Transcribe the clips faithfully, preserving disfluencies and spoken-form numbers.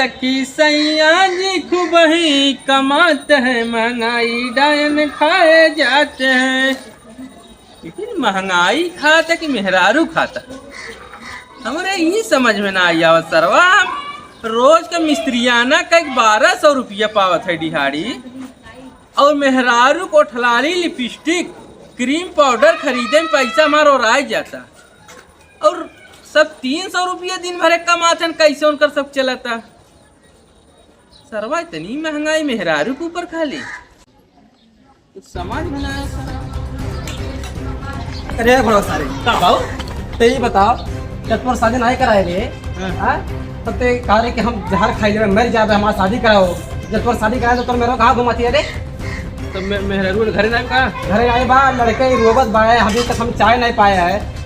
कि सैया जी खूब ही कमाते हैं, महंगाई डायन खाए जाते हैं। लेकिन महंगाई खाता कि मेहरारू खाता? हमरे ई समझ में ना आई आवत सरवा। हम रोज का मिस्त्रियाना का एक बारह सौ रुपया पावत है दिहाड़ी, और मेहरारू को ठलाली, लिपस्टिक, क्रीम पाउडर खरीदे में पैसा हमार ओराई जाता, और सब तीन सौ रुपया दिन भरे कमाथन, कैसे उनकर सब चलता? सरवा इतनी महंगाई मेहरारू के ऊपर खाली, कुछ समझ में ना आया सरवा। अरे घोड़ा सारे, का बाबू? ते ही बताओ, जब तोर शादी नहीं कराए रे, हाँ। हाँ? तब ते कहा रे कि हम जहर खाई लेबे, मर जाबे, हमार शादी कराओ। जब तोर शादी कराए तो तोर मेहरारू कहाँ घुमाती है रे? तो मे-, मेहरारू घरे नहीं का? घरे नहीं बा, लड़के रोबत बा, अभी तक हम चाय नहीं पाए है।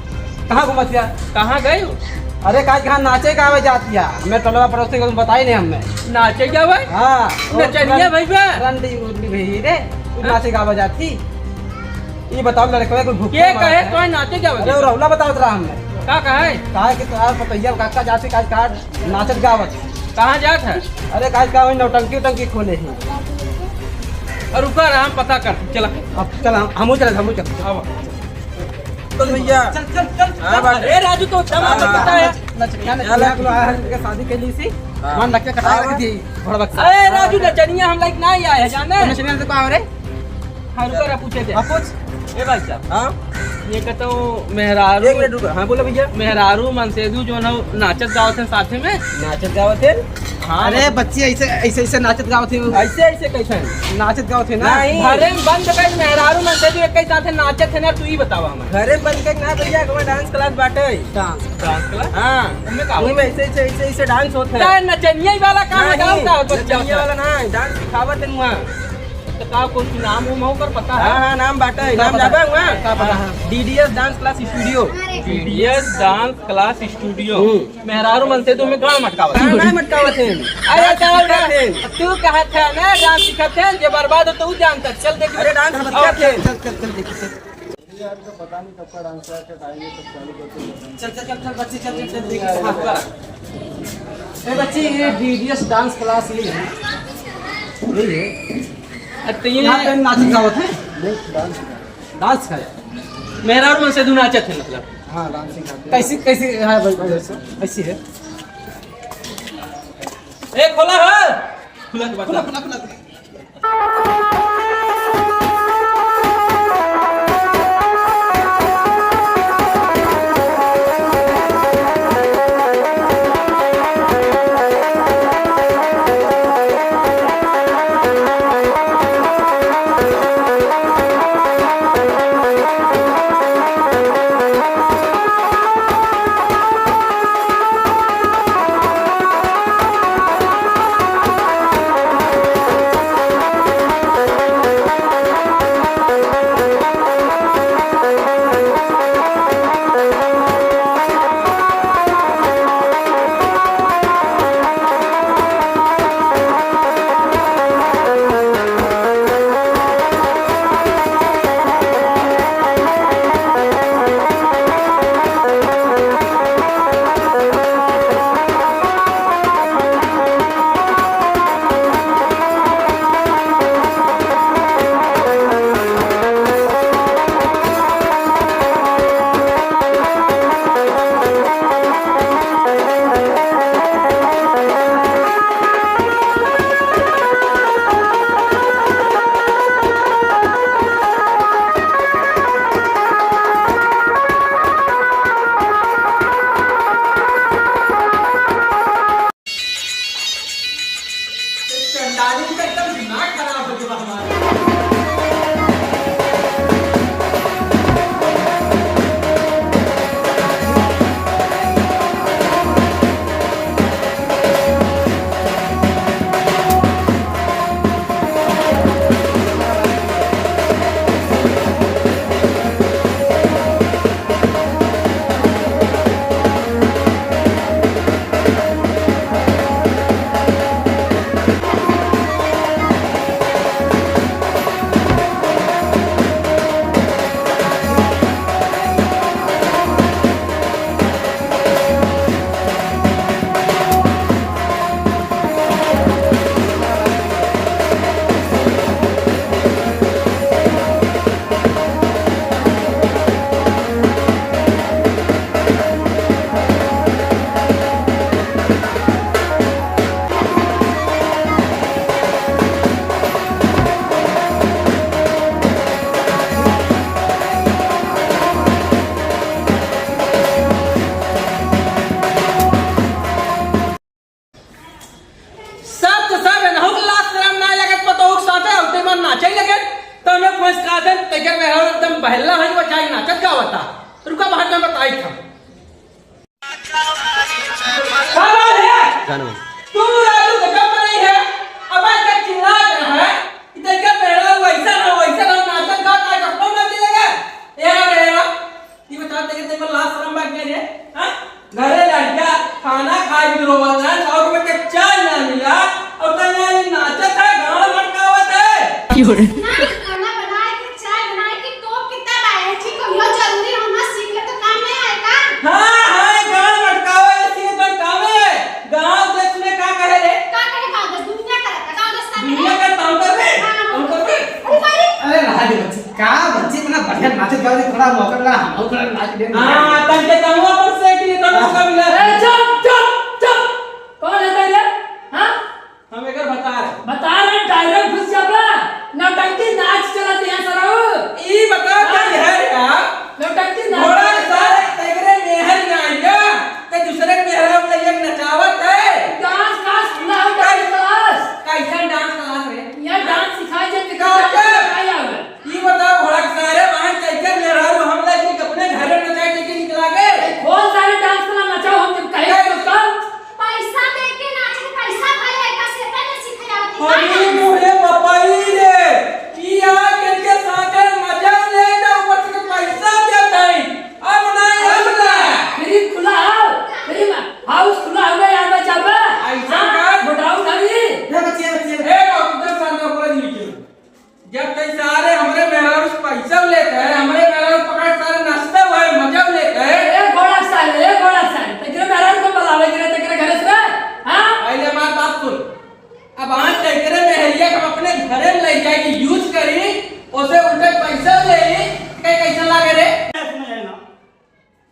कहाँ घुमत हिया? कहाँ गए हो? अरे, काज कहाँ नाचे गावे जात हिया? हमें टोलवा पड़ोसी को तुम बताई नहीं हमें। नाचे गावे? हाँ। नचनिया भाई बा? रंडी उंडी भाई रे, तू हाँ। नाचे गावे जात ही। ये बताओ लड़कवे को भूख के मारत कहे है? तो नाचे गावे? अरे, वो रौला बतावत रहा हमने। का कहे? कहा कि तोहार पतैया काका जाती काज कहा नाचत गावत। कहाँ जात है? अरे, काज कहा वही नौटंकी उटंकी खोले ही। और रुका रहा, हम पता कर, चला। अब चल, हम, हमहू चले, हमहू चले। आवा। तो भैया। चल, चल, चल, हाँ, चल। बात अरे राजू, तो अच्छा हाँ, बात हाँ। पता है। नच-, नच-, नचनिया नच-, लोग आया है, उनके शादी के लिए सी। हाँ। मान लग के कटाई हाँ। रख दी, भड़बक से। अरे राजू, नचनिया हम लाइक ना आया है, जाने? तो नचनिया से कहा रे? हाँ, रुको ना, पूछे थे। हाँ, पूछ। ए भाई साहब। हाँ? ये कहता हूँ, मेहरारू एक मिनट रुको। हाँ, बोलो भैया। मेहरारू मनसेदू जो है, नाचत गावत है साथे में। नाचत गावत है? हाँ, अरे, मतलब बच्ची ऐसे, ऐसे, ऐसे नाचत गावत है। ऐसे, ऐसे कैसे है? नाचत गावत है ना। नहीं। घरे में बंद कर, मेहरारू मनसेदू एक ही साथे नाचत है ना, तू ही बतावा हमें। घरे में बंद कर ना भैया, हमारे डांस क्लास बाटे। डांस। Dance class? हाँ। उनमें का उनमें होता है? ऐसे, ऐसे, ऐसे, ऐसे डांस होता है। यार, नचनिया वाला काम नहीं, बताओ, का होता है? नचनिया वाला ना, डांस सिखावत है वहाँ। तो का कुछ नाम उम ओकर पता है? हाँ, हाँ, नाम बाटे, का नाम पता? जाबा हुआ? का पता? हाँ, हाँ। DDS dance class studio. DDS dance class studio. हम्म। मेहरारू मनसेदू में गाँड़ मटकावत। गाँड़ नहीं मटकावत है। अरे, डांस का सिखावत है। तू कहत है ना, डांस सिखावत है, जे बर्बाद हो तो उ जानता। चल देख। अरे, डांस सिखावत है। चल, चल, चल, चल, देखिए, चल। यार, तो पता नहीं कब का डांस क्लास का टाइम है, कब चालू करते हैं। चल, चल, चल, चल, बच्ची, चल, चल, चल, देखिए, हाँ। ए, बच्ची, ये डीडीएस डांस क्लास यही है। यही है। अच्छा, ये यहाँ पे नाच गावत है? नहीं, डांस का। डांस का है? मेहरारू मनसेदू नाचत है, मतलब? हाँ, डांस सिखाते हैं। कैसी, कैसी है भाई, भाई, ऐसी है? ए, खोला है? खुला के बता। खुला, खुला, खुला, खुला। का बात है? जानो। तू राजू गजब में नहीं है। अब आज तक चिल्ला रहा है कि तेरे मेहरारू वैसा ना, वैसा ना, नाचत गावत है, कब नाचे लगा? ए रे, ए रे, ये बता, तेरे, तेरे को लाज शर्म बात नहीं है, हाँ? घरे लड़का खाना खाए भी रोवत है, सौ रुपए के चाय ना मिला, और तो यहाँ ये नाचत है, गाना मटकावत है। क्यों रे? ना, खाना बनाए के, चाय बनाए के, टोप कितना बाए, ठीक हो, यो जरूरी हम ना सीख ले तो काम नहीं आए का? हाँ, हाँ, गाना मटकावे, ये सीख तो काम है। गाँव देश में का कहे रे? का कहे गाँव देश? दुनिया का रहता, गाँव देश का दुनिया कहे? का काम कर रहे? हाँ, हाँ। काम कर रहे? अरे भाई। अरे रहा दे बच्ची, का बच्ची इतना बढ़िया नाचत गावत है, थोड़ा मौका मिला, हम लोग थोड़ा नाच दे। हाँ, तन के तनुआ पर से कि तनुआ का मिला। ए, चुप, चुप, चुप। कौन है तेरे? हाँ? हम एकर बता रहे। बता रहे, direct घुस जाबा। नौटंकी नाच चलत है सरऊ। ई बताओ हाँ? क्या है यार? नौटंकी नाच घोड़ा के चलत सारे है। तेरे मेहर ना आइया, ते दूसरे के मेहर में लइया नचावत है। Dance class खुला है, dance class। कैसन dance class रे? ये dance सिखाए जे का क्या? सिखाए आवे। ई बताओ, भड़क सारे वहाँ चल के मेहरारू हम लोग के अपने घर में नचाए लेके निकला गए। ए, खोल सारे dance वाला नचाओ, हम जब कहे ए, तो कब? पैसा दे के नाचे, पैसा भाई लड़का से पहले सीखे जाओ। अरे मोरे बपाई रे, ई आ इनके साथे मजा ले जाओ, ऊपर से पैसा देत है। अब ना, अब ना। Free खुला हो, free में house खुला हो गया, यहाँ पे जाबे। ऐसा हाँ, कर। घोटाऊ धरी। ए, बच्चे, बच्चे। ए, बाबू, दस साल का पूरा नहीं किया। जब तई सारे हमरे मेहरारू से पैसा लेत है, हमरे मेहरारू पकड़ सारे नाचते हुए मजा लेत है। ए घोड़ा सारे, ए घोड़ा सारे, तेरे मेहरारू को बुलावे गिरे तेरे घरे से, हाँ? पहले हमार बात सुन। अब आज तेरे मेहरिया के हम अपने घरे में ले जाए के use करी, उसे उल्टे पैसा ले, कहीं कैसा लागे रे? सुन है ना,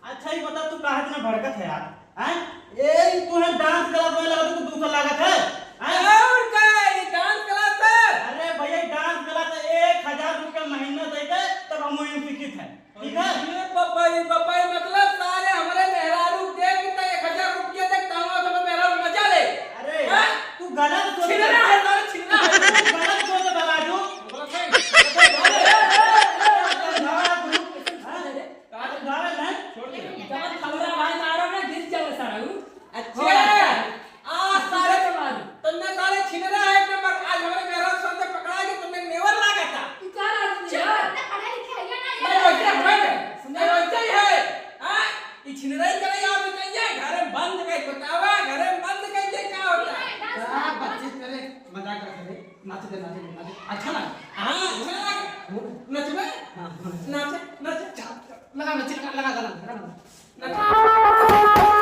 अच्छा, ई बता, तू काहे इतना भड़कत है यार? हैं? ए, ई तू है dance class में लगा, तू दूसरा लागत है? हैं? और का, ई dance class है? अरे भैया, ई dance class है, एक हजार रुपया महीना दे दे, तब हम वहीं सीखित है, ठीक है? अरे बाबा, ई बाबा, ई मतलब सारे हमरे मेहरारू देख के एक हजार रुपया दे, तंगवा सब मेहरारू मजा ले। अरे, हैं? तू गलत सोच छिनरा है, सारे छिनरा है। तू गलत सोच बता दो। गलत है। अरे, अरे, अरे, अरे, अरे, अरे, अरे, अरे, अरे, अरे, अरे, अरे, अरे, का? अरे, गावे नहीं। छोड़ दे। जवन खबरा भाई मारो ना, गिर जावे सारा उ। अच्छा। हो, अच्छा। आ, सारे, तुमने सारे छिनरा है एक नंबर। आज हमरे मेहरारू सामने पकड़ा के तुमने नेवर लागा था। ई का आदमी है? चुप, इतना पढ़ा लिखा है या ना? नहीं, वैसे हमें, नहीं, वैसे ही है। हाँ? ई छिनरा ही करे, आप बताइए, घर में बंद कर बतावा, घर में बंद कर दे, का होता है? का बातचीत करे, मजाक कर रहे। नाचे दे, नाचे दे, नाचे। अच्छा लगा? हाँ, अच्छा लगा। नचबे? हाँ, हाँ। नाचे, नाचे। चल, चल। लगा, नाचे, लगा, लगा, लगा, लगा। नाचे।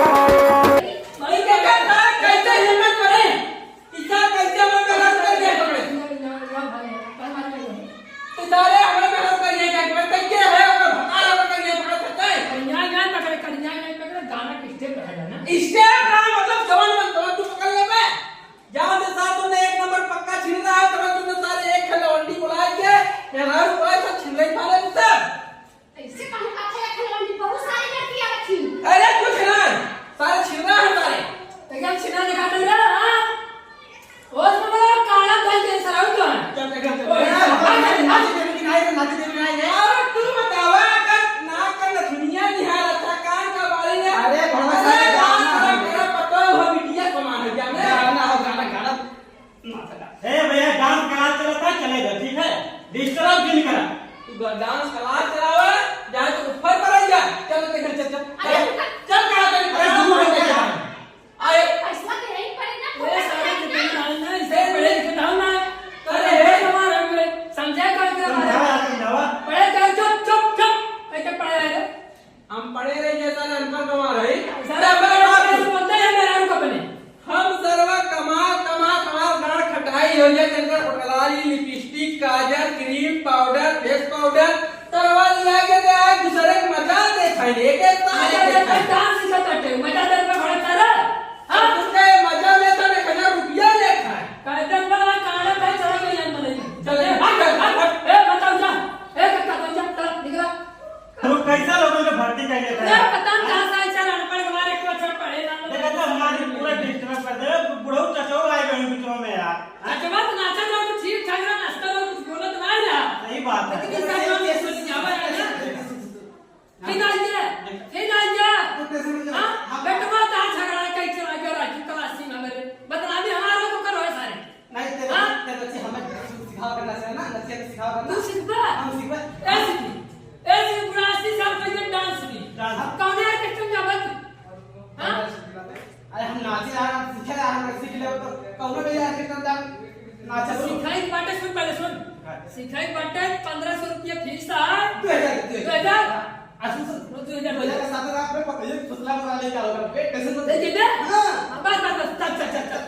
भाई, देखा था, कैसे हिम्मत करे? इधर कैसे हमें मेहनत कर दिया पकड़े? तो सारे हमें मेहनत कर दिया क्या? पकड़े क्या है? ओकर भतार ओकर कर दिया पकड़े सकते हैं? करिया नहीं पकड़े, करिया नहीं पकड़े, गाना के step रह जाना। Step रहा मतलब जवान मन, जवान तू पकड़ ले बे। जान दे साथ तुमने एक नंबर पक्का छिनरा है, तब तुमने सारे एक खंड लवंडी बुला के, मेहरारू बुलाए सब छिनरा ही मारे सब। ऐसे कहूँ का थे, लखन लौंडी बहुत सारी लड़की आवत थी। अरे कुछ ना, सारे छिनरा है सारे। तो एकदम छिनरा दिखा दे रहा, हाँ? होश में बोलो, काला धन के सराउ तो है। क्या देखा थे? ओए, हाँ, हाँ, हाँ, हाँ। नाची देवी की नाई है, नाची देवी की नाई है। और तू बतावा, अगर नाक का नथुनिया निहार अच्छा, कान का बाली है। अरे, भड़वा अरे, सारे गाना गाना है। तेरा पता है, वो बिटिया समान है, क्या मैं? गाना हो, गाना, गाना। ए भैया, dance class चलत है, चले दे, ठीक है? Disturb जिन करा। तू डांस क्लास चलावे, जाए तो ऊपर पर जा। चल, चल, चल, चल। अरे, चल, चल, कहाँ चल? अरे, दूर हो गया। अरे, फैसला तो यहीं पर है ना, ए, सारे जितने डालना है, इसे पढ़े लिखे डालना है। अरे, हे, हमारा में समझा कर के समझावा, समझावा। पढ़े कर, चुप, चुप, चुप। कैसे पढ़े है रे? हम पढ़े रहे, ये सारे अनपढ़ गंवार है। सारे अनपढ़ गंवार है, बोलते हैं मेहरारू को अपने। हम सरवा कमा, कमा, कमा, गाड़ खटाई हो जाए, चंदन, ओठलाली, लिपस्टिक, काजल, क्रीम, पाउडर, फेस पाउडर, तरवा लिया के दे, आज दूसरे के मजा देखाई, एक एक साल मजा देखाई। डांस सीखा करते, मजा दे में भड़क कर। हाँ? तुमका ये मजा लेता, एक हजार रुपया लेता है। कहते हैं, बड़ा काला भाई, चला गया, चला गया। चल, ए, हट, हट, हट, हट। ए, बताओ जा। ए, कक्का, बताओ जा, चला, निकला। तो कैसा लोगों ने भर्ती कर लेता है? यार, पता नहीं कहाँ से ऐसा अनपढ़ हमारे को अच्छा पढ़े ना। देखा तो हमारी पूरा डिस्टर्ब कर दे, बुढ़ऊ चचो आए गए बीचों में यार। अच्छा बात, नाचा जाओ तो ठीक ठाक रहा, नाचता रहो, कुछ बोलत ना रहा। सही बात है। लेकिन इनका काम ये सोच के आवा है ना। ठीक है, ये, ठीक है, ये। हाँ, बेटवा ता झगड़ा कई चला गया राजू क्लास में मेरे। बदनामी हमारा को करो है सारे। नहीं, तेरे, हाँ? तेरे बच्चे हमें सिखावा करना चाहिए ना, नचिया के सिखावा करना। तू सीखबा? हम सीखबा। ए सीखी। ए सीखी, पूरा अस्सी साल पहले डांस सीखी। डांस। अब कौन है ऑर्केस्ट्रा में जाबा तू? हाँ? अरे हम नाचे आ रहे हैं, सीखे आ रहे हैं, सीख ले तो कौनो भी ऑर्केस्ट्रा में जा, नाचे तो। सिखाई बाटे, सुन पहले सुन। हाँ। सिखाई बाटे, पन्द्रह सौ रुपया फीस है। दो हजार, दो हजार। दो हजार? आ, सुन, सुन। दो हजार। दो हजार का साथ रात में पता ही फुसला बना लेगा होगा। बे, कैसे तो दे दे। हाँ। बस, बस, बस, चल, चल, चल, चल।